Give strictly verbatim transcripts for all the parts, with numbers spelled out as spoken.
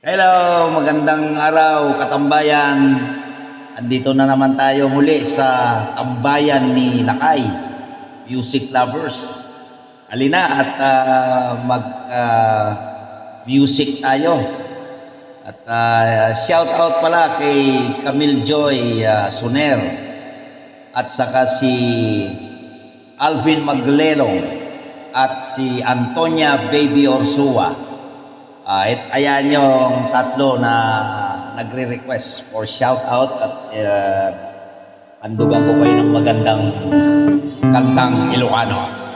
Hello, magandang araw, katambayan. Andito na naman tayo muli sa tambayan ni Lakay, music lovers. Halina at, ah, mag, ah, music tayo. At, ah, shout out pala kay Camille Joy, ah, Suner at saka si Alvin Maglelong at si Antonia Baby Orsua. Ah, it-, ayan yung tatlo na nagre-request for shout out at, ah, andugan ko kayo ng magandang kantang Ilocano.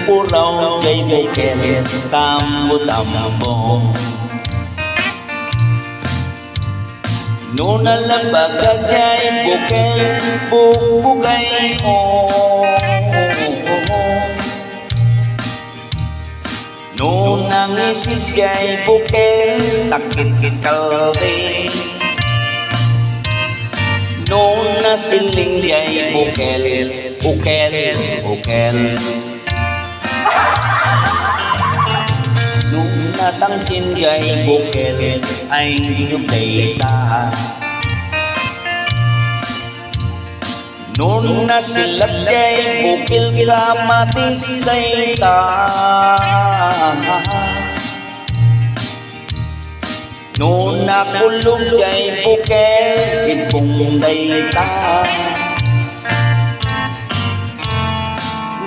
Puraw jay bukel, tambo-tambo. No nalabaga jay bukel, bugbugay mo. No nangisit jay bukel, takit kaldi. No nasiling jay bukel, ukel, ukel. No natangkin jay bukel, ay dayta. No nasilak jay bukel, kamatis dayta. No nakulog jay bukel, ibong dayta.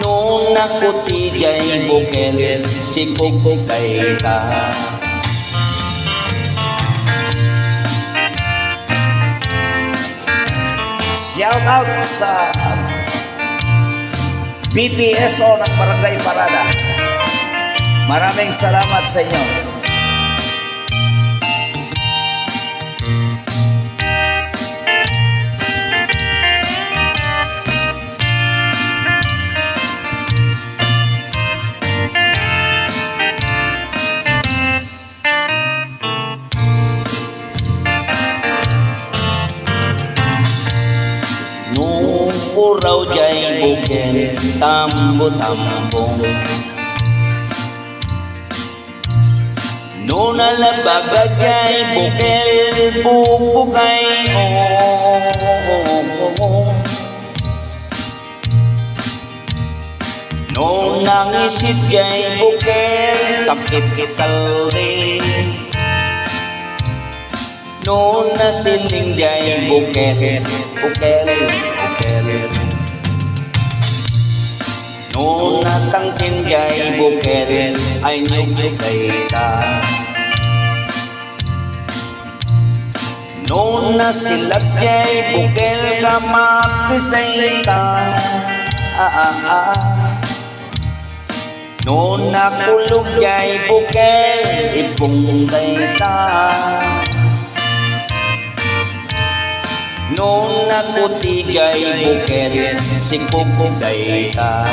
No nakuti jay bukel, sikog dayta. Shout out sa B P S O ng Barangay Parada. Maraming salamat sa inyo. No puraw jay bukel, tambo-tambo. No nalabaga jay bukel, bugbugay mo. No nangisit jay bukel, takit kaldi. No nasiling jay bukel, ukel, ukel. No natangkin jay bukel, ay nyog dayta. No nasilak jay bukel, kamatis dayta. Ah, ah, ah. No nakulog jay bukel, ibong dayta. No nakuti jay bukel, sikog dayta.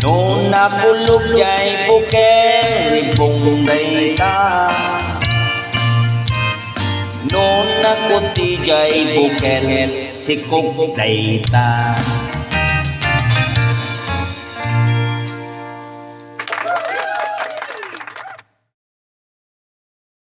No nakulog jay bukel, ibong dayta. No nakuti jay bukel, sikog dayta.